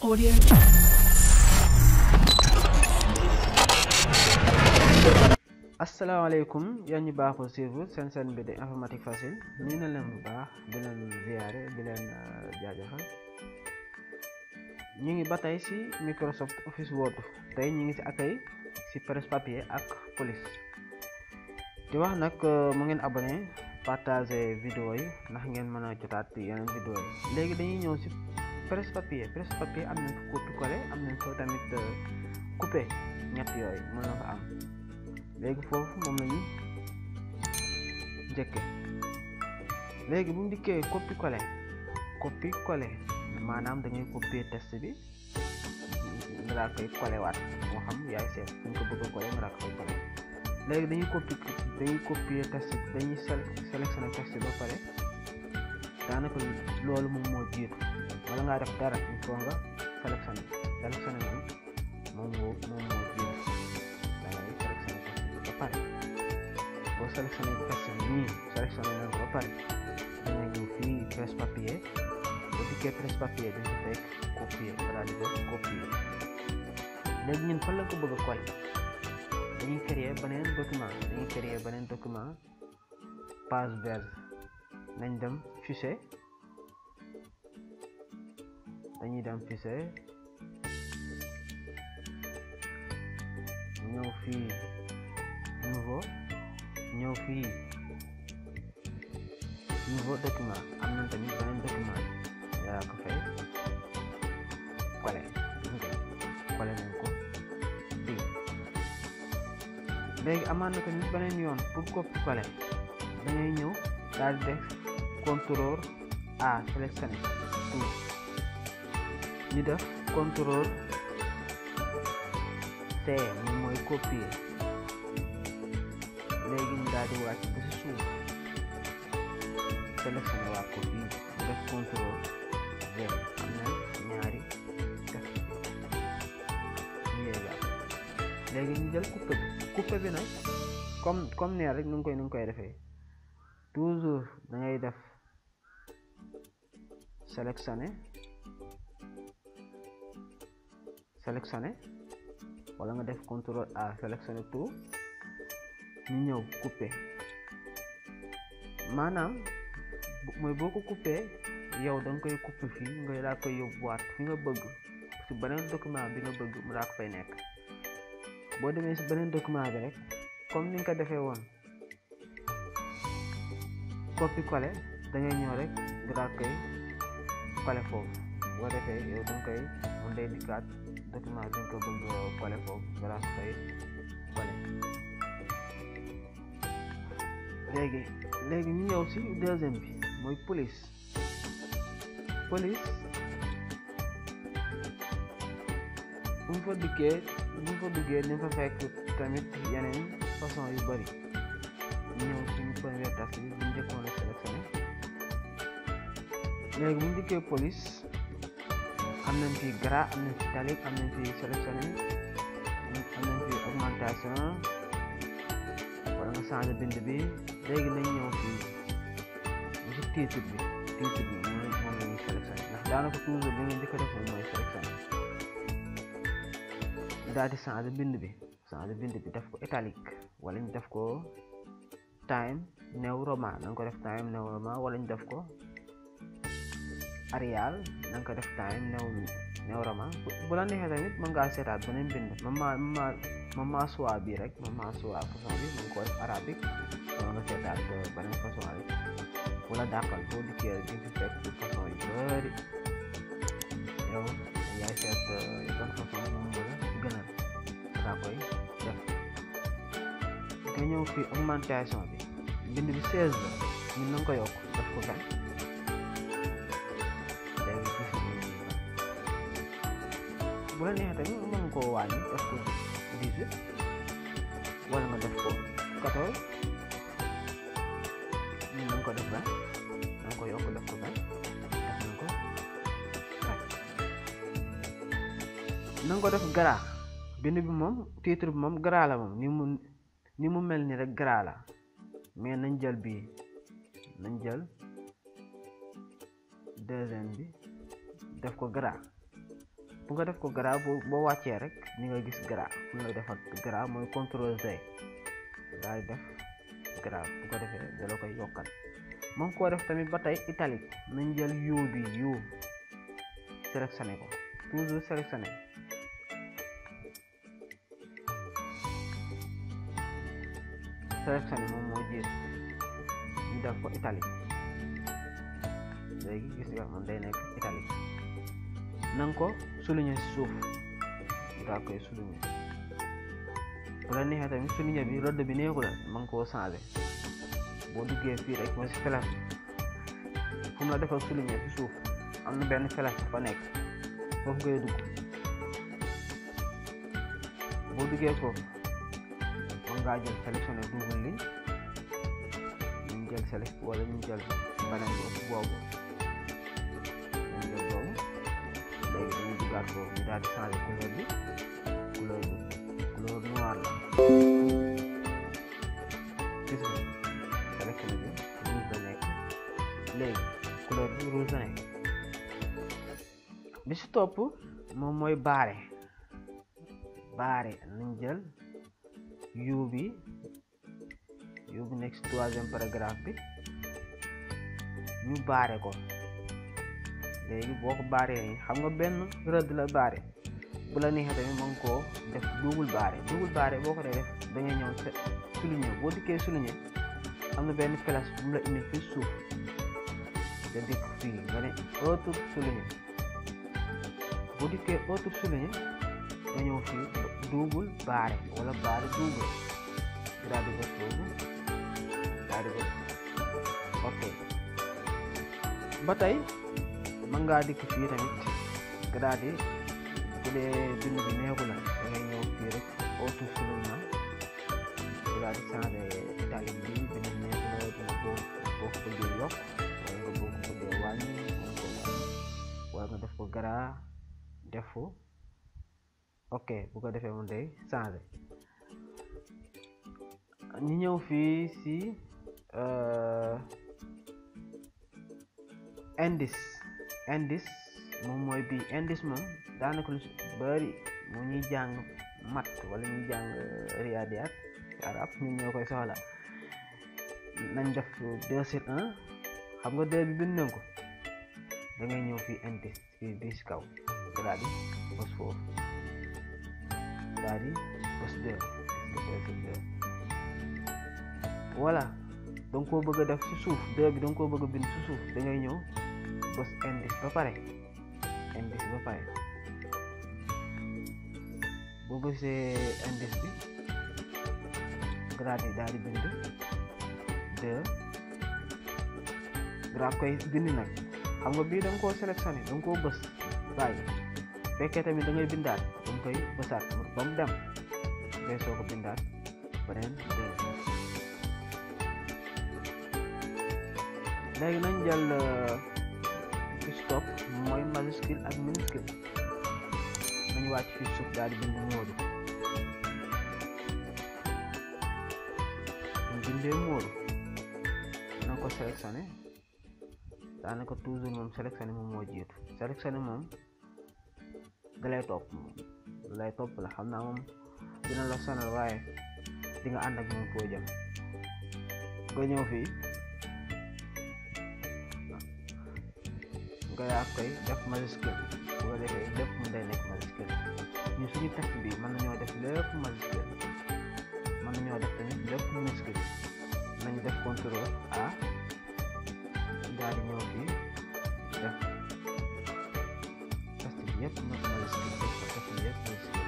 Audio. asalaamaaleykum yéen ñu baaxul suivre seen bi di informatique facile nii na leen bu baax di leen ziare di leen jaajëfal ñu ngi ba tey ci Microsoft Office Word tey ñu ngi ci accueil ci presse papier ak police di wax nag mu ngeen abonné partager vidéo yi ndax ngeen mën a jotaat yeneen vidéo yi léegi dañuy ñëw ci presse papier am nañ ko copier-coller am nañ ko tamit couper ñett yooyu mën na ko am léegi foofu moom lañu njëkke léegi bu mu dikkee copier-coller maanaam dañuy copier test bi nga daal koy coller waat moo xam yaay seet fu ñu ko bëgg a coller nga daal koy coller léegi dañuy copier test bi dañuy sélectionner test ba pare daanaka loolu moom moo jiitu wala ngaa def dara il faut nga sélectionner moom moo jiitu pare boo sélectionné test bi nii sélectionné nañ ko ba pare danga ñëw fii presse papier boo dikkee presse papier dañ ko fekk copier nga daal di ko copier léegi ñun fan lañ ko bëgg a coller dañuy créer beneen document page vierge nañ dem fichier dañuy dem fichier ñëw fii nouveau document am na tamit beneen document yaa ko fay coller nañ ko fii léegi amaan na tamit beneen yoon pour copier-coller dangay ñëw daal di def contrôle A sélectionner tout ñu def contrôle C moom mooy copier léegi ñu daal di wàcc ba ci suuf sélectionné waa ko fii def contrôle V am na ñaari def ñu yéegal léegi ñu jël coupe bi nag comme neer rek nu ngi koy defee toujours da ngay def sélectionné wala nga def contrôle A sélectionné tout ñu ñëw couper maanaam mooy boo ko couper yow da nga koy couper fii nga daa koy yóbbuwaat fi nga bëgg ci beneen document bi nga bëgg mu daa ko fay nekk boo demee ci beneen document bi rek comme ni nga ko defee woon copier-coller da ngay ñëw rek nga daa koy coller foofu boo defee yow da nga koy mën day dikkaat document bi nga ko bëgg coller foofu nga daa ko fay coller léegi ñu ñëw ci deuxième bi mooy police bu mu fa duggee ni fa fekk tamit yeneen façon yu bari ñu ñëw ci première tâche bi bu njëkkoon a sélectionné léegi bu mu dikkee police am nañ fi gras am nañ fi italique am nañ fi sélectionné am nañ fi augmentation wala nga changé bind bi léegi nañ ñëw fii ci titre bi moom la ñuy sélectionné ndax daanaka toujours li nga njëkk a def mooy sélectionné daal di changé bind bi def ko italique wala ñu def ko Times New Roman nañ ko def Times New Roman wala ñu def ko Arial nañ ko def Times New Roman bu la neexee tamit mën ngaa seetaat beneen bind moom maa choix bii rek façon bi mën ko def arabique mën nga seetaat beneen façon rek wala dàqal boo dikkee di fi fekk façon yu bari yow yaay seet ban façon moom la gënal daa koy def nga ñëw fii augmentation bi bind bi 16 la ñun na nga ko yokk def ko 20 léegi gis bu la neexee tamit mën nga koo wàññi def ko 18 wala nga def ko 14 ñun na nga ko def 20 na nga ko yokk def ko 20 def nañ ko 20 na nga ko def gras bind bi moom titre bi moom gras la moom ni mu mel ni rek gras la mais nañ jël deuxième bi def ko gras bu nga def ko gras boo wàccee rek ni nga gis gras fu nga def ak gras mooy contrôle Z daal di def gras bu ko defee da la koy yokkal. mën koo def tamit ba tey italique nañ jël yu bi yu sélectionné ko toujours sélectionné moom moo jiitu ñu def ko italique léegi gis nga man day nekk italique. na nga ko souligner si suuf daa koy souligner bu la neexee tamit souligner bi rëdd bi neexu la mën nga koo changer boo duggee fii rek mooy si flash fu mu la defal souligner si suuf am na benn flash fa nekk foofu ngay dugg boo duggee foofu mën ngaa jël sélectionné double ligne ñu jël select wala ñu jël beneen boobu léegi dañuy duggaat foofu ñu daal di changer couleur bi couleur noir la gis nga sélectionné bi rouge la nekk léegi couleur bi rouge la nekk bi si topp moom mooy barré nañ jël yu bi nekk si troisième paragraphe bi ñu barré ko. léegi boo ko baaree nii xam nga benn rëdd la baare bu la neexee tamit mën koo def double baare boo ko dee def da ngay ñëw souligner boo dikkee souligner am na benn flash bu mu la indi fii suuf nga dikk fii nga ne autre souligner boo dikkee autre souligner nga ñëw fii double baare wala baare double daal di bës boobu daal di bës ok ba tey mën ngaa dikk fii tamit nga daal di bu dee bind bi neexu la da ngay ñëw fii rek auto soulignement nga daal di changé italique bi bind neexu la dina boo ko bëggee yokk wala nga boo ko bëggee wàññi wala nga def ko gras def ko ok bu ko defee moom day changé. ñu ñëw fii si indice moom mooy bii indice moom daanaka lu bari mu ñuy jàng mat wala ñuy jàng riyaadiyaat arab ñun ñoo koy soxla nañ def 2/1 xam nga 2 bi bind nañ ko da ngay ñëw fii indice fii bii si kaw daal di bës foofu daal di bës 2 voilà da nga koo bëgg a def ci suuf 2 bi da nga koo bëgg a bind ci suuf da ngay ñëw bës indice ba pare boo bësee indice bi grade daal di bind 2 grade koy bind nag xam nga bii da nga koo sélectionné da nga koo bës bàyyi fekkee tamit da ngay bindaat da nga koy bësaat ba mu dem ngay soo ko bindaat beneen 2 léegi nañ jël stop mooy majuscule ak minuscule nañu wàcc fii suuf daal di bind Moodu ñu bindee Moodu na ko sélectionné daanaka toujours moom sélectionné moom moo jiitu sélectionné moom da lay topp la xam naa moom dina la sonal waaye di nga ànd ak moom foo jëm nga ñëw fii nga yaa koy def majuscule bu ko defee lépp mu day nekk majuscule ñu suñu texte bi mën nañoo def lépp majuscule mën nañoo def tamit lépp minuscule nañ def contrôle A daal di ñëw fii def texte bi yëpp majuscule texte bi yëpp majuscule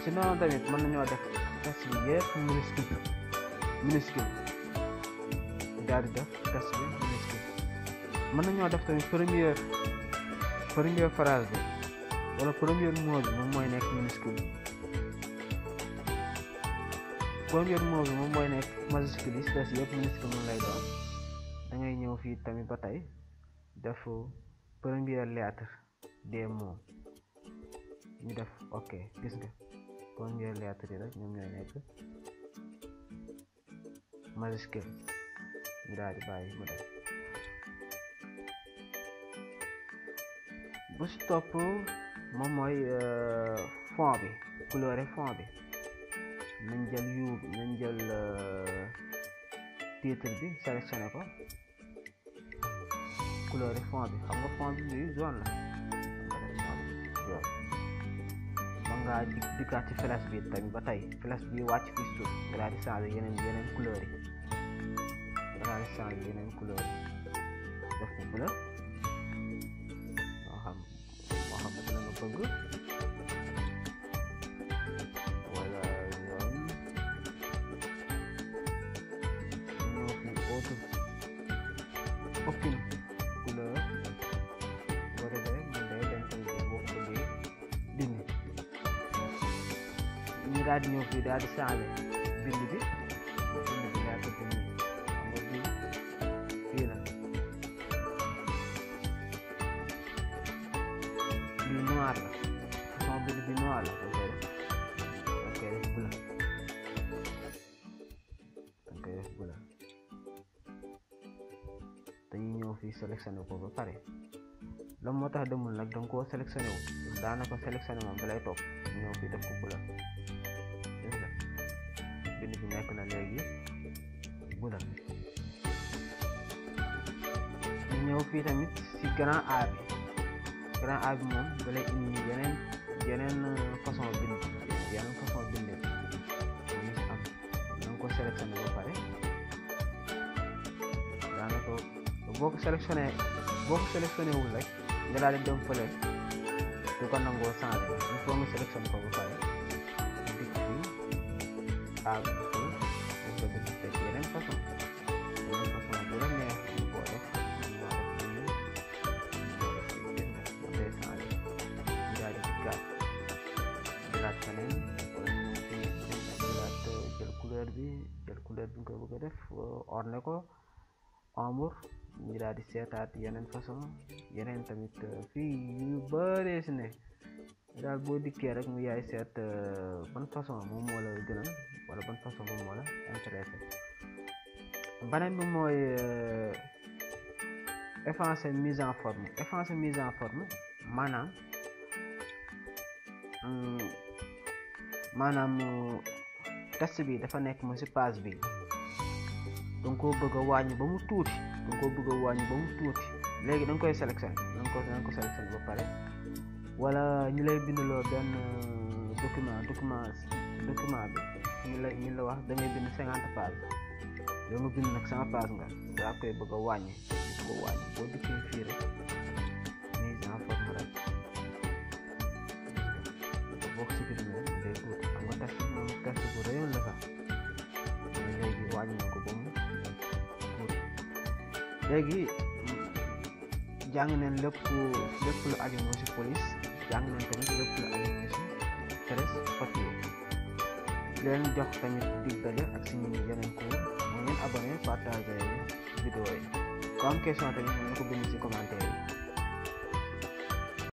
sinon tamit mën nañoo def texte bi yëpp minuscule daal di def texte bi minuscule mën nañoo def tamit première phrase bi wala premier mot bi moom mooy nekk minuscule premier mot bi moom mooy nekk majuscule yi si des yëpp minuscule moom lay doon da ngay ñëw fii tamit ba tey def première lettre des mots ñu def ok gis nga première lettre yi rek ñoom ñooy nekk majuscule ñu daal di bàyyi mu def bu si topp moom mooy fond bi couleur fond bi nañ jël nañ jël titre bi sélectionné ko couleur fond bi xam nga fond bi jaune la mën ngaa dikkaat ci flash bi tamit ba tey flash bi wàcc fi suuf nga daal di changer yeneen couleur yi nga daal di changer yeneen couleur yi def ko bleu moo xam la nga bëgg wala yoon ñëw fi autre aucune couleur boo defee mu day dem tamit boo ko bëggee dindi ñu daal di ñëw fii daal di changer bind bi daal ko dindi xam nga fii la bii noir la façon bind bi noir la danga koy def bleu dañuy ñëw fii sélectionné ko ba pare la moo tax demul nag danga koo sélectionné wu daanaka sélectionné moom da lay topp ñëw fii def ko bleu bind bi nekk na léegi bleu ñu ñëw fii tamit ci grand A bi moom da lay indi yeneen façon bind bindee moom ci am danga ko sélectionné ba pare daanaka boo ko sélectionné wul rek nga daal di dem fële du ko nangoo changé il faut nga sélectionné ko ba pare dikk fii ak yeneen façon bu la neex ñu ko def daal di dikkaat jëlaat feneen jël couleur bi nga koy bëgg a def orné ko ombre ñu daal di seetaat yeneen façon yeneen tamit fii yu bëree si ne daal boo dikkee rek mu yaay seet ban façon moom moo la gënal wala ban façon moom moo la intéressé beneen bi mooy effacer mise en forme maanaam test bi dafa nekk mu si page bi danga ko bëgg a wàññi ba mu tuuti léegi da nga koy sélectionné da nga ko sélectionné ba pare wala ñu lay bindaloo benn document bi ñu la wax da ngay bind 50 pages yow nga bind nag 100 pages nga daa koy bëgg a wàññi boo dikkee fii rek mise en forme rek boo ko supprimer day tuuti xam nga test bu rëyoon la sax mais léegi wàññi na ko ba mu tuuti léegi jàng nañ lépp lu aju mooy ci police jàng nañ tamit lépp lu aju mooy ci presse papier leen jox tamit dig daje ak suñu yeneen cours mu ngeen abonné partager vidéo yi ku am question tamit mën na ko bind ci commentaire yi